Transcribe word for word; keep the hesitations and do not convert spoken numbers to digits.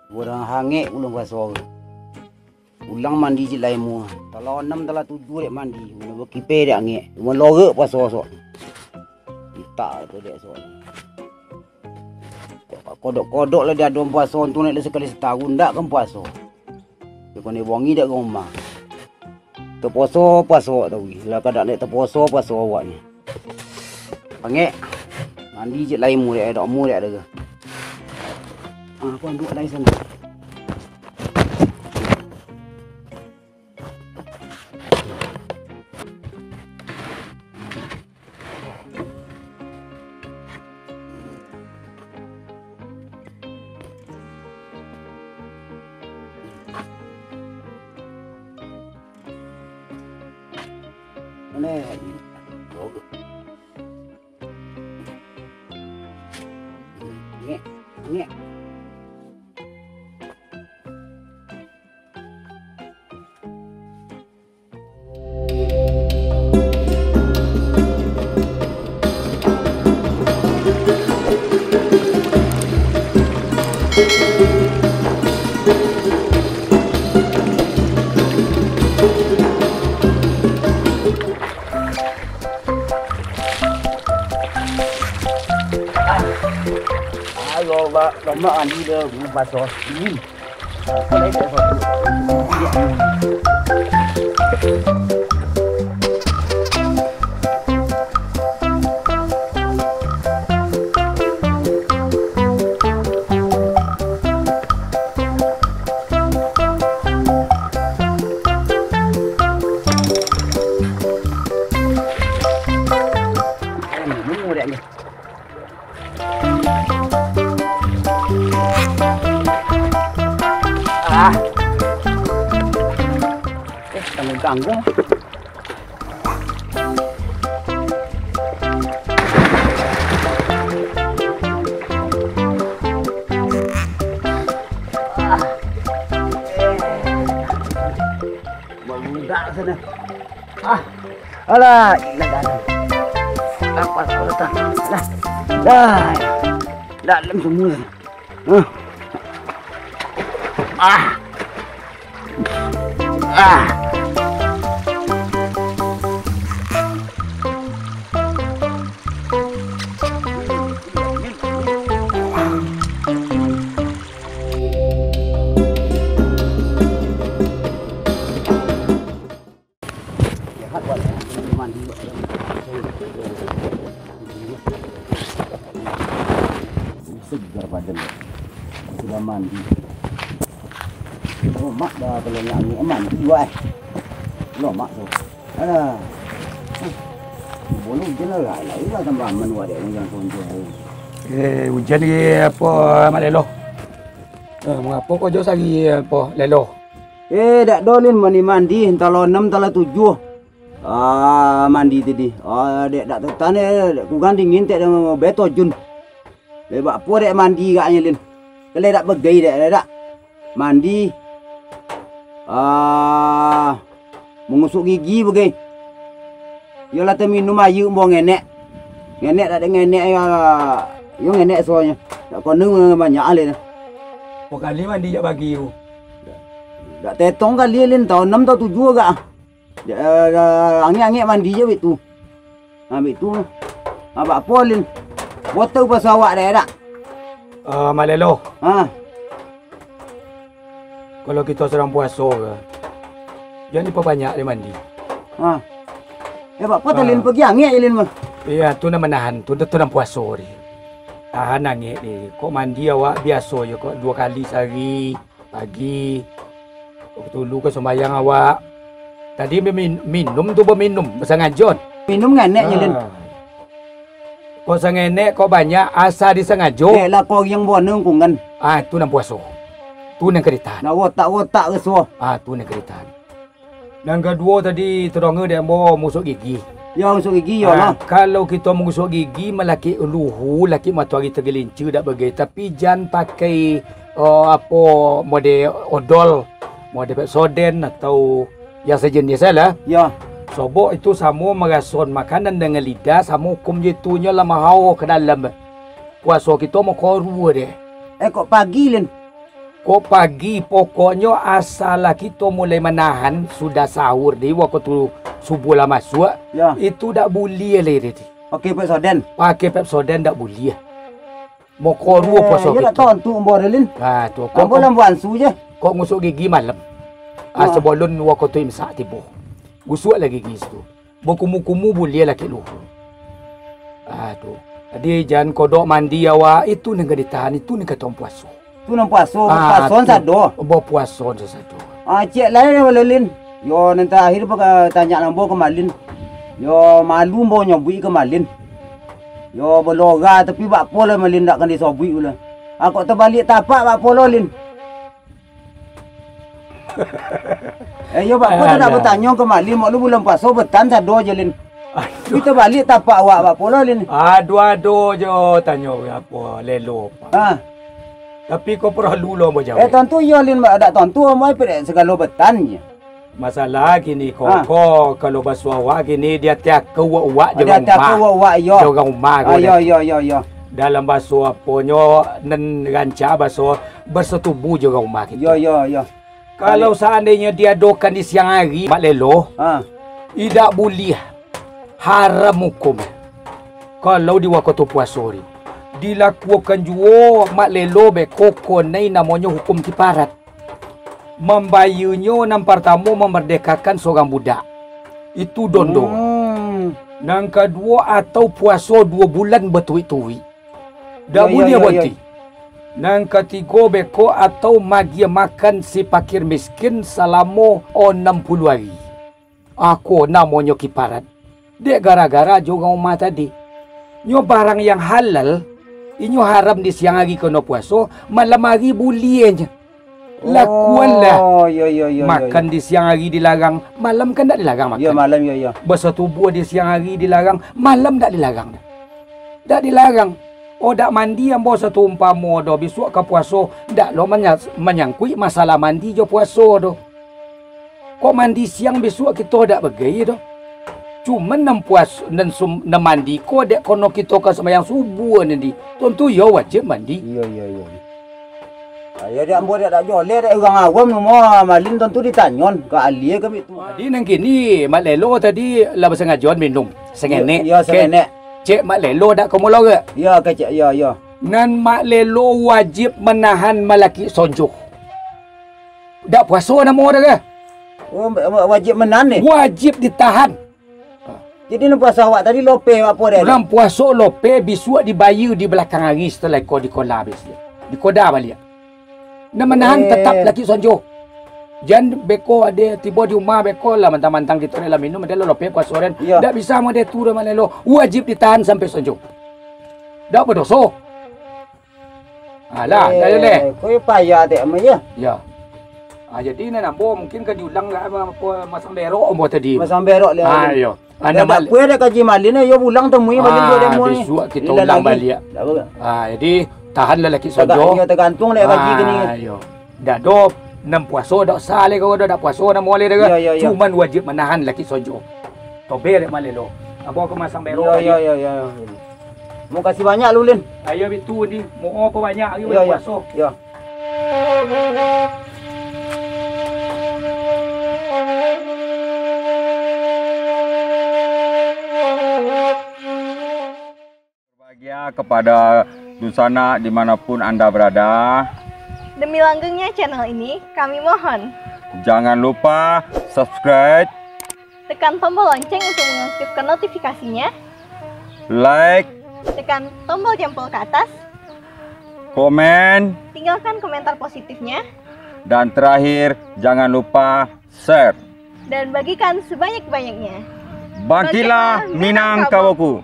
Urang hangek pulo puaso. Ulang mandi ciek lai muah. Talah anam, talah tujuah dek mandi. Mano bakipe dek angek. Cuma lorok puaso sok. Entak tu dek sok. Kodok-kodok lah di adon puaso tu, naik lah sakali satahun dak kan puaso. Yo kone bongi dak ka rumah. Tapuaso puaso awak tadi. Lah kadang dek tapuaso puaso awak ni. Pangek. Mandi ciek lai muah dek, dak muah dek ado. Ah, aku anduak lai sana. Ngek, ngek. Ayo, ba, lomak mandi dah, baso dingin. Ah. Eh, tanggung-tanggung. Ah. Eh. Baludak sana. Ah. Alah, gila dah. Apa kau datang? Dah. Dah. Dalam semua. Ah. Ah. Ah. Sehat, Wan. Mandi, Wan. Segar badan, Wan. Sudah mandi. Lomak dah, kalau nak angin, mandi, Wan. Lomak tu. Alah. Boleh hujan lah, lah, lah, tambah aman, Wan, dek hujan tu, hujan. Eh, hujan ni apa, Mak Lelo? Eh, mengapa kau jauh sehari, apa, Lelo? Eh, dak do, Lin, mandi-mandi, entah lo enam, entah lo tujuah. Ah, mandi tadi. Ah, dek dak tetan, dek, dek kurang dingin, tek dak beto jun. Dek bak apo dek mandi agaknyo, Lin? Kalau dak begai dek, dek dak. Mandi. Ah, mangusuk gigi begai. Iyolah, taminum aia ambo ngenek. Ngenek dak dek ngenek, yo, yo ngenek sonyo. Dak kono banyak, Lin. Apo kali mandi jak pagi tu? Dak tetong kali, Lin, tahu enam tahu tujuah agak. Dak, eh, angek-angek mandi je bek tu. Ha, bek tu. Ha, bak apo, Lin? Botol paso awak dek dak? Ah, Malelo. Ha. Kalau kito sadang puaso ko, jan dipabanyak dek mandi. Ha. Eh, bak apo tu, Lin? Ah. Pagi angek je, Lin, mah. Iyo, tu nan manahan, tu, tu nan puaso di. Tahan angek di. Kok mandi awak biaso je kok duo kali sahari. Pagi, wakatu dulu ka sumbayang awak. Tadi bamin-, minum tu baminum, basangajo. Minum nganek je, Lin. Ah. Kok sangenek, kok banyak, asa disangajo. Dek lah kok yang buah nungkungan. Ah, tu nan puaso. Tu nan ka ditahan. Nak wotak-wotak ke suah. Ah, tu nan ka ditahan. Nan kaduo tadi tadanga dek ambo mangusok gigi. Yo, mangusok gigi, yo lah. Ah, kalau kito mangusok gigi, malakik luhu, lakik matoari tagalincia dak bagai, tapi jan pakai, eh, apo, mode odol, mode Pepsodent atau yang sajenis lah. Yo. Sobok itu samo marasoan makanan dengan lidah, samo hukum je tu nyo lah mahao ka dalam. Puaso kito makoru deh. Eh, kok pagi, Lin? Kok pagi, pokoknyo asalah kito mulai manahan, sudah sahur di wakatu subuah lah masuak, Yo. itu dak buliah lai tadi. Pakai Pepsodent. Pakai Pepsodent dak buliah. Mokoruo Eh, puaso yo dak kito. tontu ambo ado, Lin. Ah, tu. Kok, Ambo kok, lambuan su je. kok ngusuk gigi malam. Ah, Ah. sabalun wakatu imsak tibo. Gusuak lah gigi situ. Bakumu-kumu buliah lah kek luhur. Ah, tu. Jadi, jan kodok mandi awak, itu nan ka ditahan, itu nan ka tahan puaso. Tu nan puaso, Ah, puaso tu. sado. Bapuaso sado. Ah, ciek lai lah, Lin. Yo, nan tarakhir, baka-, tanyo ambo ka Malin. Yo, malu ambo nyobuik ka Malin. Yo, balora, tapi bak apo lah Malin dak kan disobuik pulo. Ah, kok tabaliak tapak, bak apo lo, Lin? Eh, yo, bak apo tu nak Alah. batanyo ka Malin, mak lu bulan puaso, batan sado je, Lin. Aduh. Kito baliak tapak awak, bak apo lo, Lin? Aduh, ado jo tanyo, apo, lelo. Ha. Tapi kok paralu lo ambo jawab. Eh, tantu iyo, Lin, dak tantu, amai pede sagalo batan je. Masalah gini, ko, Ha. ko, kalau basuo awak gini, di ateh aka uwak-uwak jo Di urang ateh aka rumah. uwak-uwak, iyo. Jo urang rumah ko Ah, iyo, deh. iyo, iyo, iyo. Dalam baso aponyo, nan rancak baso, basatubuah jo urang rumah kito. Iyo, iyo, iyo. Kalau Balik. saandainyo diadokan di siang ari, Mak Lelo, Ha. indak buliah. Haram hukum. Kalau di wakatu puaso ni, dilakukan juo, Mak Lelo, beko konai namonyo hukum kiparat. Mambayunyo nan partamo mamardekakan surang budak. Itu dondo. Hmm. Nan kaduo, atau puaso duo bulan batuik-tuik. Dak Yo, yo, buliah yo, yo. bonti. Nan katigo beko atau magiah makan si pakir miskin salamo onam puluah ari. Ako namonyo kiparat. Dek gara-gara jo urang rumah tadi. Nyo barang yang halal, inyo haram di siang ari kono puaso, malam ari buliahnyo. Lakuanlah. Oh, yo, yo, yo, yo, Makan yo. di siang ari dilarang, malam kan dak dilarang Yo, makan. malam, yo, yo. Basatubuah di siang ari dilarang, malam dak dilarang. Dak dilarang. Oh, dak mandi ambo satu umpamo doh, bisuak ka puaso, dak lo manya-, manyangkuik masalah mandi jo puaso doh. Kok mandi siang bisuak kito dak bagai doh. Cuman nan puas-, nan sum-, nan mandi ko dek kono kito ka sumbayang subuah nandi. Tantu yo wajib mandi. Iyo, iyo, iyo. Ayo, dak ambo dak, dak joleh, dak urang awam namo, Malin tantu ditanyon ka alia kami tu. Jadi nan kini, Mak Lelo tadi lah basangajoan minum. Sengenek. Iyo, iyo, Kek, sengenek. Cek Mak Lelo dak ka mulo ke? Iyo, kecek, iyo, iyo. Nan Mak Lelo wajib manahan malakik sonjo. Dak puaso namo dah ke? Oh, wa-, wajib manahan ni? Wajib ditahan. Jadi nan puaso awak tadi lope apo deh? Nan puaso lope, bisuak dibayia di balakang ari satalah iko dikoda baliak. Dikoda baliak. Nan manahan Eh. tatap laki sonjo. Jan beko ade tibo di umah beko lah mantang-mantang kito lah minum, ade lah lope puaso den. Iya. Dak bisa mode tu dah Mak Lelo. Wajib ditahan sampai sonjo. Dak badoso. Alah, dah yo leh. Eh, kau yo payah dek ama yo. Ya. Ah, jadi nan ambo mungkin ka diulang lah, apa, apa, masang berok ambo tadi. Masang berok lah. Ah, iyo. Ah, Dah nama dak puas dek kaji Malin, yo pulang temui Malin Ah, dua demo ni. bisuak kito Ilah ulang lagi. baliak. Dak apa. Ah, jadi tahanlah laki Taga-, sonjo. yo, tergantung dek kaji Ah, kini. iyo. Dak do, nan puaso dak usah leh kau dah, dak puaso namo leh dah. Iyo, iyo, iyo. Cuman wajib manahan laki sonjo. Tobe dek Mak Lelo. Ambo ka masang berok Iyo, lagi. iyo, iyo, iyo. Makasih banyak lu, Lin. Ayo bitu ni, mo apa banyak lagi Iyo, iyo. puaso. Iyo. Berbahagia kepada dunsanak di mana pun anda berada. Demi langgengnya channel ini, kami mohon. Jangan lupa subscribe. Tekan tombol lonceng untuk mengaktifkan notifikasinya. Like. Tekan tombol jempol ke atas. Komen. Tinggalkan komentar positifnya. Dan terakhir, jangan lupa share. Dan bagikan sebanyak-banyaknya. Bangkitlah Minangkabauku.